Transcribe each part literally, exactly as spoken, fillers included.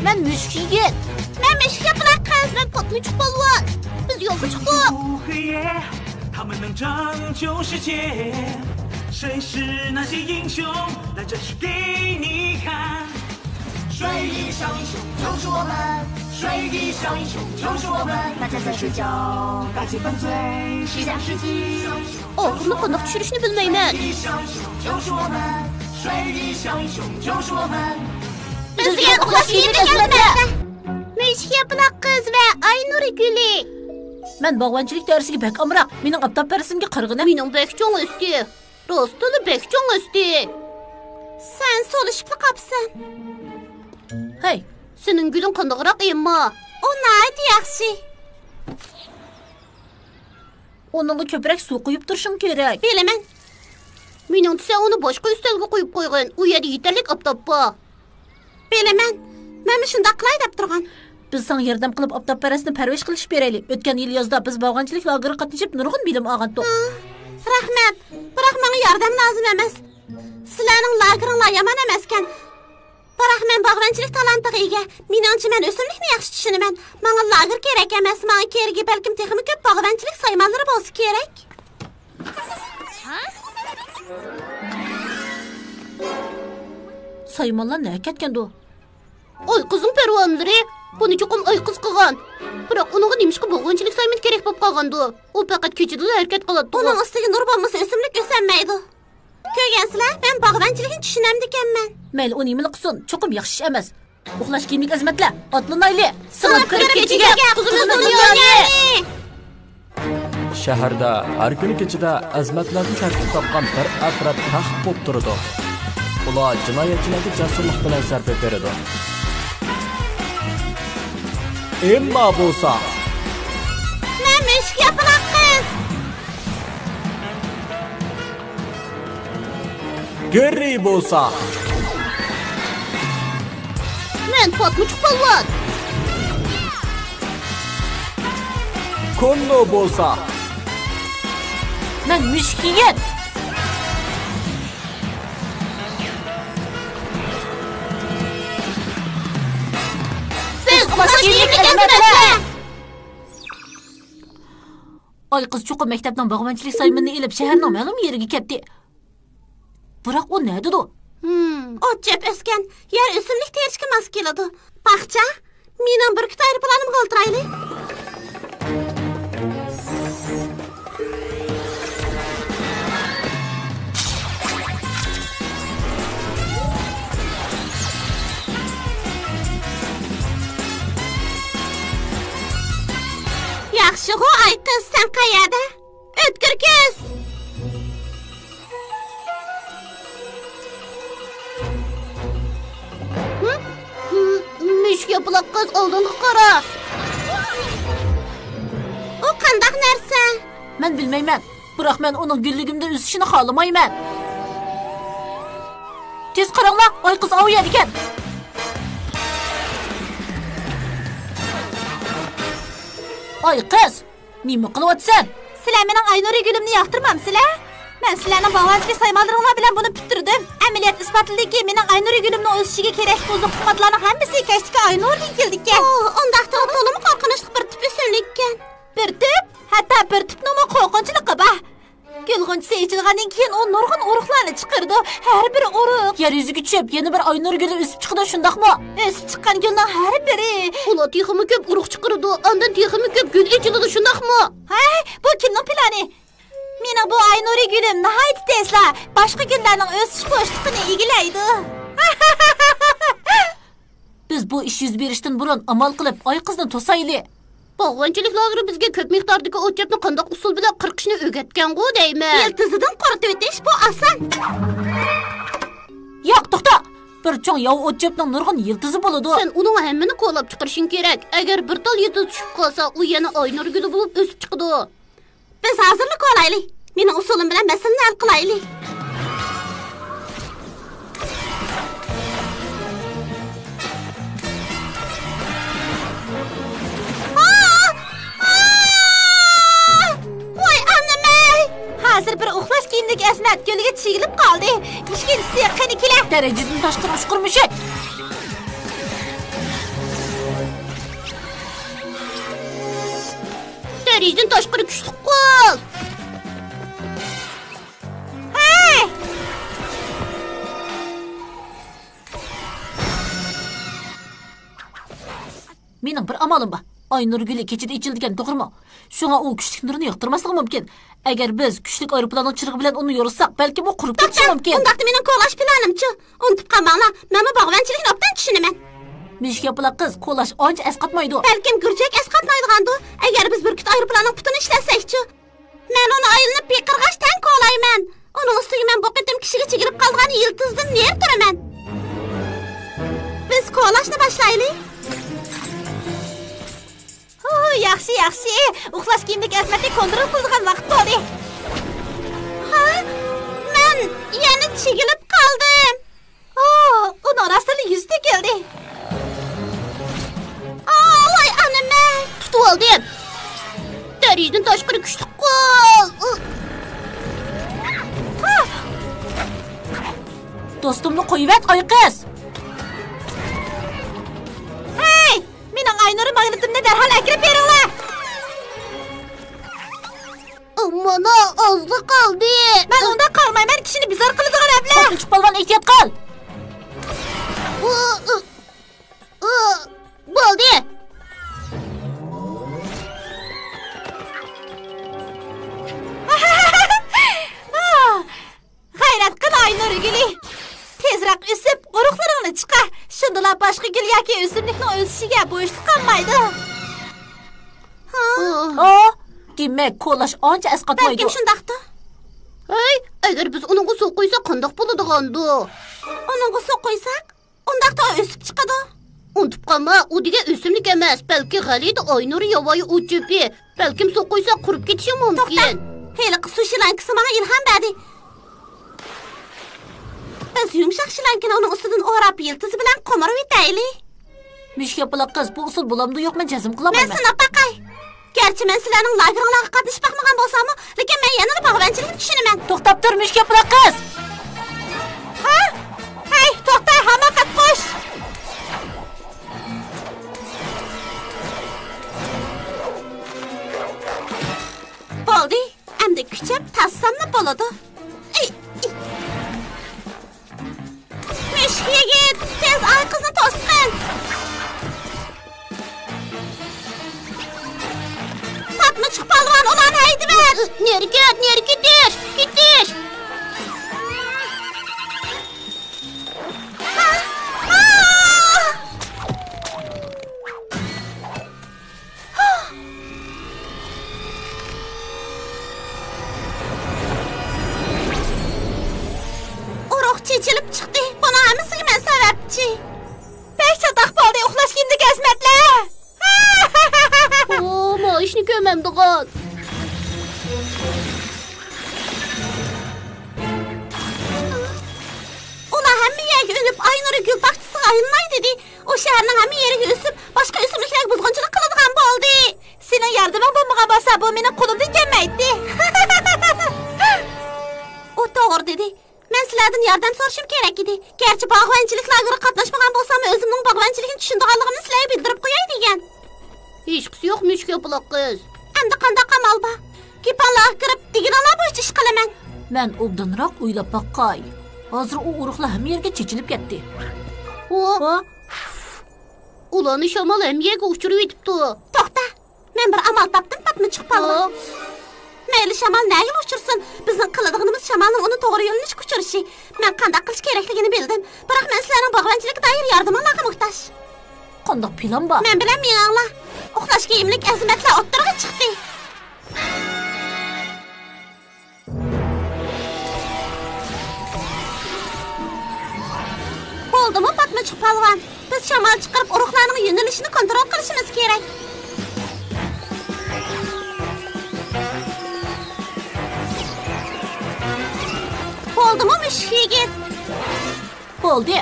مەن مۈشۈك يىگىت. مەن مۈشۈك ياپىلاق قىز. مەن پاتمىچۇق پالۋان. بىز يولغا چىقتۇق. 黑夜，他们能拯救世界。谁是那些英雄？来，展示给你看。水翼小英雄就是我们，水翼小英雄就是我们。大家在睡觉，赶紧犯罪，是一场奇迹。 ئاخىرىنى قانداق چۈشۈرۈشنى بىلمەيمەن. بىز دېگەن ئۇخلاش يېرى ئەمەسمۇ؟ مۈشۈك ياپىلاق قىز ۋە ئاي نۇرى گۈلى. مەن باغۋەنچىلىك دەرسىگە بەك ئامراق. مېنىڭ ئاپتاپپەرىسىمگە قارىغىنە. مېنىڭ بەك چوڭ ئۆستى. راستتىنلا بەك چوڭ ئۆستى. سەن سولىشىپلا قاپسەن. ھەي. سېنىڭ گۈلۈڭ قانداقراق ئەمما؟ ئۇ ناھايىتى ياخشى. ئۇنىڭغا كۆپرەك سۇ قۇيۇپ تۇرۇشۇڭ كېرەك. بىلىمەن. مېنىڭچە سەن ئۇنى باشقا ئۈستەلگە قويۇپ قويغىن. ئۇ يەردە يېتەرلىك ئاپتاپ بار. بىلىمەن. مەنمۇ شۇنداق قىلاي دەپ تۇرغان. بىز ساڭا ياردەم قىلىپ ئاپتاپپەرەسنى پەرۋىش قىلىشىپ بېرەيلى. ئۆتكەن يىل يازدا بىز باغۋەنچىلىك لاگېرىغا قاتنىشىپ نۇرغۇن بىلىم ئالغانتۇق. ھا، رەھمەت. بىراق ماڭا ياردەم لازىم ئەمەس. سىلەرنىڭ لاگېرىڭلار يامان ئەمەسكەن. بىراق مەن باغۋەنچىلىك تالانتىغا ئىگە. مېنىڭچە، مەن ئۆسۈملۈكنى ياخشى چۈشىنىمەن. ماڭا لاگېر كېرەك ئەمەس، ماڭا كېرىكى بەلكىم تېخىمۇ كۆپ باغۋەنچىلىك سايمانلىرى بولسا كېرەك. سايمانلار نەگە كەتكەندۇ؟ ئايقىزنىڭ پەرۋانىلىرى بۇنى چوقۇم ئايقىز قىلغان. بىراق ئۇنىڭغا نېمىشقا باغۋەنچىلىك سايمىنى كېرەك بولۇپ قالغاندۇ؟ ئۇ پەقەت كېچىدىلا ھەرىكەت قىلاتتىغۇ. ئۇنىڭ ئۈستىگە نۇر بولمىسا ئۆسۈملۈك ئۆسەلمەيدۇ. كۆرگەنسىلەر، مەن باغۋەنچىلىكنى چۈشىنەمدىكەنمەن. مەيلى، ئۇ نېمىلا قىلسۇن، چوقۇم ياخشى ئىش ئەمەس. ئۇخلاش كىيىملىك ئەزىمەتلەر، ئاتلىنايلى! سىڭىپ كىرىپ كېچىگە، قۇزىمىز دۇنيانى! شەھەردە ھەر كۈنى كېچىدە ئەزىمەتلەردىن تەركىب تاپقان بىر ئەترەت تەخت بولۇپ تۇرىدۇ. ئۇلار جىنايەتچىلەرگە جاسۇرلۇق بىلەن زەربە بېرىدۇ. ئېمما بولسا، مەن مۈشۈك ياپىلاق قىز. گېررى بولسا، مەن پاتمىچۇق پالۋان. كوننو بولسا، مەن مۈشۈك يىگىت. بىز ئۇخلاش كىيىملىك ئەزىمەتلەر. ئايقىز چوقۇم مەكتەپنىڭ باغۋەنچىلىك سايمىنىنى ئېلىپ، شەھەرنىڭ مەلۇم يېرىگە كەتتى. بىراق ئۇ نەدىدۇ؟ ھىم، ئوت-چۆپ ئۆسكەن يەر ئۆسۈملۈك تېرىشكە ماس كېلىدۇ. باغچا، مېنىڭ بۈركۈت ئايروپىلانىمغا ئولتۇرايلى. ياخشىغۇ، ئايقىز، سەن قەيەردە؟ ئۆتكۈر كۆز! ھە؟ ھە، مۈشۈك ياپىلاق قىز، ئالدىڭغا قارا! ئۇ قانداق نەرسە؟ مەن بىلمەيمەن، بىراق مەن ئۇنىڭ گۈللۈكۈمدە ئۆسۈشىنى خالىمايمەن. تېز قاراڭلار، ئايقىز ئاۋۇ يەردىكەن. ئايقىز! نېمە قىلىۋاتىسەن؟ سىلەر مېنىڭ ئاينۇرى گۈلۈمنى ياقتۇرمامسىلەر؟ مەن سىلەرنىڭ باغۋەنچىلىك سايمانلىرىڭلار بىلەن بۇنى پۈتتۈردۈم. ئەمەلىيەت ئىسپاتلىدىكى، مېنىڭ ئاينۇرى گۈلۈمنىڭ ئۆسۈشىگە كېرەكلىك ئوزۇق-قىممەتلەرنىڭ ھەممىسى كەچتىكى ئاينۇردىن كېلىدىكەن. ئوھ، ئۇنداقتا ئۇ تولىمۇ قورقۇنچلۇق بىر تۈپ ئۆسۈملۈككەن. بىر تۈپ؟ ھەتتا بىر تۈپنىڭمۇ قورقۇنچلۇقى بار. گۈل غۇنچىسى ئېچىلغاندىن كېيىن ئۇ نۇرغۇن ئۇرۇقلارنى چىقىرىدۇ. ھەر بىر ئۇرۇق. يەر يۈزىگە چۈشۈپ، يەنە بىر ئاينۇر گۈلى ئۆسۈپ چىقىدۇ، شۇنداقمۇ؟ ئۆسۈپ چىققان گۈلنىڭ ھەر بىرى. ئۇلار تېخىمۇ كۆپ ئۇرۇق چىقىرىدۇ، ئاندىن تېخىمۇ كۆپ گۈل ئېچىلىدۇ، شۇنداقمۇ؟ ھەي، بۇ كىمنىڭ پىلانى؟ مېنىڭ بۇ ئاينۇرى گۈلۈم ناھايىتى تېزلا باشقا گۈللەرنىڭ ئۆسۈش بوشلۇقىنى ئىگىلەيدۇ. بىز بۇ ئىش يۈز بېرىشتىن بۇرۇن ئامال قىلىپ ئايقىزنى توسايلى. باغۋەنچىلىك لاگېرى بىزگە كۆپ مىقداردىكى ئوت-چۆپنى قانداق ئۇسۇل بىلەن قىرقىشنى ئۆگەتكەنغۇ دەيمەن. يىلتىزىدىن قۇرۇتۇۋېتىش، بۇ ئاسان. ياق، توختا! بىر چوڭ ياۋا ئوت-چۆپنىڭ نۇرغۇن يىلتىزى بولىدۇ. سەن ئۇنىڭ ھەممىنى كولاپ چىقىرىشىڭ كېرەك. ئەگەر بىر تال يىلتىز چۈشۈپ قالسا، ئۇ يەنە ئاينۇر گۈلى بولۇپ ئۆسۈپ چىقىدۇ. بىز ھازىرلا كولايلى. مېنىڭ ئۇسۇلۇم بىلەن مەسىلىنى ھەل قىلايلى. ۋاي ئانىمەي! ھازىر بىر ئۇخلاش كىيىملىك ئەزىمەت گۈلگە چىگىلىپ قالدى. ئىككىنچىسى قېنى كېلە. دەرىجىدىن تاشقىرى ئۇچقۇر مۈشۈك. دەرىجىدىن تاشقىرى كۈچلۈك قول. ھەي! مېنىڭ بىر ئامالىم بار. ئاي نۇر گۈلى كېچىدە ئېچىلىدىكەن، توغرىمۇ؟ شۇڭا ئۇ كۈچلۈك نۇرنى ياقتۇرماسلىقى مۇمكىن. ئەگەر بىز كۈچلۈك ئايروپىلاننىڭ چىرىغى بىلەن ئۇنى يورۇتساق، بەلكىم ئۇ قۇرۇپ كېتىشى مۇمكىن. ئۇنداقتا مېنىڭ كولاش پىلانىمچۇ؟ ئۇنتۇپ قالماڭلار، مەنمۇ باغۋەنچىلىكنى ئوبدان چۈشىنىمەن. مۈشۈك ياپىلاق قىز، كولاش ئانچە ئەسقاتمايدۇ. بەلكىم گۈرجەك ئەسقاتمايدىغاندۇ؟ ئەگەر بىز بۈركۈت ئايروپىلاننىڭ پۇتىنى ئىشلەتسەكچۇ؟ مەن ئۇنى ئايلىنىپ پىقىرغاچ تەڭ كولايمەن. ئۇنىڭ ئۈستىگە مەن بۇ قېتىم كىشىگە چېكىلىپ قالىدىغان يىلتىزدىن نېرى تۇرىمەن. بىز كولاشنى باشلايلى. ھۇ، ياخشى، ياخشى. ئۇخلاش كىيىملىك ئەزىمەتنى كونترول قىلىدىغان ۋاقىت بولدى. ھا؟ مەن يەنە چېكىلىپ قالدىم. ئۇ، ئۇنىڭ راستتىنلا يۈزى تۆكۈلدى. ئاۋاي، ئانىمەي! تۇتۇۋالدىم. دەرىجىدىن تاشقىرى كۈچلۈك قول. دوستۇمنى قويۇۋەت، ئاي قىز! ھەي! مېنىڭ ئاينۇرى ماگنىتىمنى دەرھال ئەكىرىپ بېرىڭلار! مانا، ئازلا قالدى. مەن ئۇنداق قالمايمەن، كىشىنى بىزار قىلىدىغان ئەبلەخ. قورقۇنچ پالۋان، ئېھتىيات قىل. ئۇ، ئۇ، ئۇ، بولدى. غەيرەت قىل، ئاينۇر گۈلى. تېزرەك ئۆسۈپ، ئۇرۇقلىرىڭنى چىقار. شۇندىلا باشقا گۈل ياكى ئۆسۈملۈكنىڭ ئۆسۈشىگە بوشلۇق قالمايدۇ. ھا؟ ئا، دېمەك، كولاش ئانچە ئەسقاتمايدۇ. بەلكىم شۇنداقتۇ. ھەي، ئەگەر بىز ئۇنىڭغا سۇ قۇيساق، قانداق بولىدىغاندۇ؟ ئۇنىڭغا سۇ قۇيساق، ئۇنداقتا ئۇ ئۆسۈپ چىقىدۇ. ئۇنتۇپ قالما، ئۇ دېگەن ئۆسۈملۈك ئەمەس، بەلكى غەلىتە ئاينۇر ياۋايى ئۇچۇپى. بەلكىم سۇ قۇيساق، قۇرۇپ كېتىشى مۇمكىن. توختا، ھېلىقى سۇ شىلانكىسى ماڭا ئىلھام بەردى. بىز يۇمشاق شىلانكىنى ئۇنىڭ ئۈستىدىن ئوراپ، يىلتىزى بىلەن قومۇرۇۋېتەيلى. مۈشۈك ياپىلاق قىز، بۇ ئۇسۇل بولامدۇ يوق، مەن جەزم قىلالمايمەن. مەن سىناپ باقاي. گەرچە مەن سىلەرنىڭ لاگېرىڭلارغا قاتنىشىپ باقمىغان بولساممۇ، لېكىن مەن يەنىلا باغۋەنچىلىكنى چۈشىنىمەن. توختاپ تۇر، مۈشۈك ياپىلاق قىز! ھا؟ ھەي، توختا، ھاماقەت قۇش! بولدى، ئەمدى كۈچەپ تارتساملا بولىدۇ. ئى، ئى. مۈشۈك يىگىت، تېز ئاي قىزنى توسقىن! پاتمىچۇق پالۋان، ئۇلارنى ھەيدىۋەت! نېرى كەت، نېرى كېتىش، كېتىش! ئۇرۇق چېچىلىپ چىقتى. بۇنىڭ ھەممىسىگە مەن سەۋەبچى. بەك چاتاق بولدى، ئۇخلاش كىيىمدىكى ئەزىمەتلەر. ئۇ، مايىشنى كۆمەمدىغان. ئۇلار ھەممە يەرگە ئۈنۈپ، ئاينۇرى گۈل باغچىسىغا ئايلىناي دېدى. ئۇ شەھەرنىڭ ھەممە يېرىگە ئۆسۈپ، باشقا ئۆسۈملۈكلەرگە بۇزغۇنچىلىق قىلىدىغان بولدى. سېنىڭ ياردىمىڭ بولمىغان بولسا، بۇ مېنىڭ قولۇمدىن كەلمەيتتى. ئۇ توغرا دېدى. مەن سىلەردىن ياردەم سورىشىم كېرەك ئىدى. گەرچە باغۋەنچىلىك لاگېرىغا قاتناشمىغان بولساممۇ، ئۆزۈمنىڭ باغۋەنچىلىكنى چۈشىنىدىغانلىقىمنى سىلەرگە بىلدۈرۈپ قوياي دېگەن. ھېچقىسى يوق، مۈشۈك ياپىلاق قىز. ئەمدى قانداق ئامال بار؟ گېپاڭلارغا كىرىپ، دېگىنىڭلار بويىچە ئىش قىلىمەن. مەن ئوبدانراق ئويلاپ باقاي. ھازىر ئۇ ئۇرۇقلار ھەممە يەرگە چېچىلىپ كەتتى. ئۇ، ئۇلارنى شامال ھەممە يەرگە ئۇچۇرۇۋېتىپتۇ. توختا، مەن بىر ئامال تاپتىم، پاتمىچۇق پالۋان. ھا؟ مەيلى، شامال نەگىلا ئۇچۇرسۇن، بىزنىڭ قىلىدىغىنىمىز شامالنىڭ ئۇنى توغرا يۆنىلىشكە ئۇچۇرۇشى. مەن قانداق قىلىش كېرەكلىكىنى بىلدىم، بىراق مەن سىلەرنىڭ باغۋەنچىلىككە دائىر ياردىمىڭلارغا موھتاج. قانداق پىلان بار؟ مەن بىلەن مېڭىڭلار. ئۇخلاش كىيىملىك ئەزىمەتلەر ئوتتۇرىغا چىقتى. بولدىمۇ، پاتمىچۇق پالۋان؟ بىز شامال چىقىرىپ، ئۇرۇقلارنىڭ يۆنىلىشىنى كونترول قىلىشىمىز كېرەك. بولدىمۇ، مۈشۈك يىگىت؟ بولدى.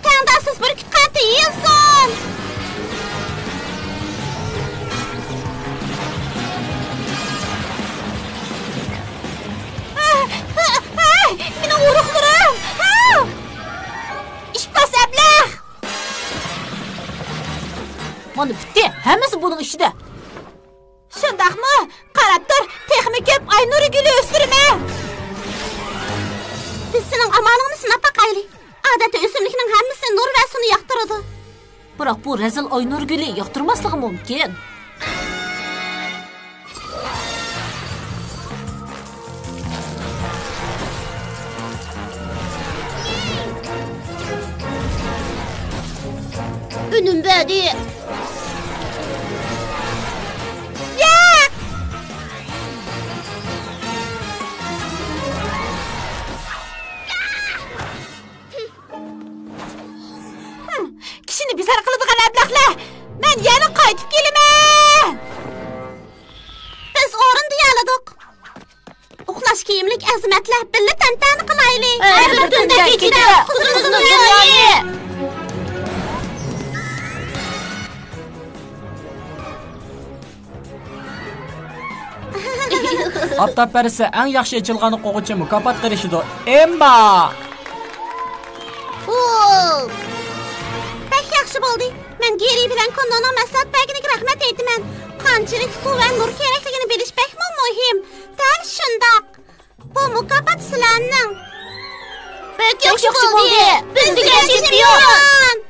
تەڭداشسىز بۈركۈت قانىتى يېيىلسۇن! ھەي، مېنىڭ ئۇرۇقلىرىم! ئىپلاس ئەبلەخ! پۈتتى، ھەممىسى بۇنىڭ ئىچىدە. شۇنداقمۇ؟ قاراپ تۇر، تېخىمۇ كۆپ ئاي نۇرى گۈلى ئۆستۈرىمەن. بىز سېنىڭ ئامالىڭنى سىناپ باقايلى. ئادەتتە ئۆسۈملۈكنىڭ ھەممىسى نۇر ۋە سۇنى ياقتۇرىدۇ. بىراق بۇ رەزىل ئاي نۇر گۈلى ياقتۇرماسلىقى مۇمكىن. ئۈنۈم بەردى. ياق! كىشىنى بىزار قىلىدىغان ئەبلەخلەر! مەن يەنە قايتىپ كېلىمەن! بىز ئورۇن دېيەلىدۇق. ئۇخلاش كىيىملىك ئەزىمەتلەر، بىللە تەنتەنە قىلايلى! ھەر بىر تۈندە كېچىدە قۇزىمىزنىڭ يولى! ئاپتاپ پەرىسى ئەڭ ياخشى ئېچىلغان ئوقۇغۇچى مۇكاپاتقا ئېرىشىدۇ. ئېمما! ئۇ! بەك ياخشى بولدى. مەن گېرى بىلەن كوننونىڭ مەسلىھەت بەرگىنىگە رەھمەت ئېيتىمەن. قانچىلىك سۇ ۋە نۇر كېرەكلىكىنى بىلىش بەكمۇ مۇھىم. دەل شۇنداق. بۇ مۇكاپات سىلەرنىڭ. بەك ياخشى بولدى. بىز دېگەن چېمپىيون.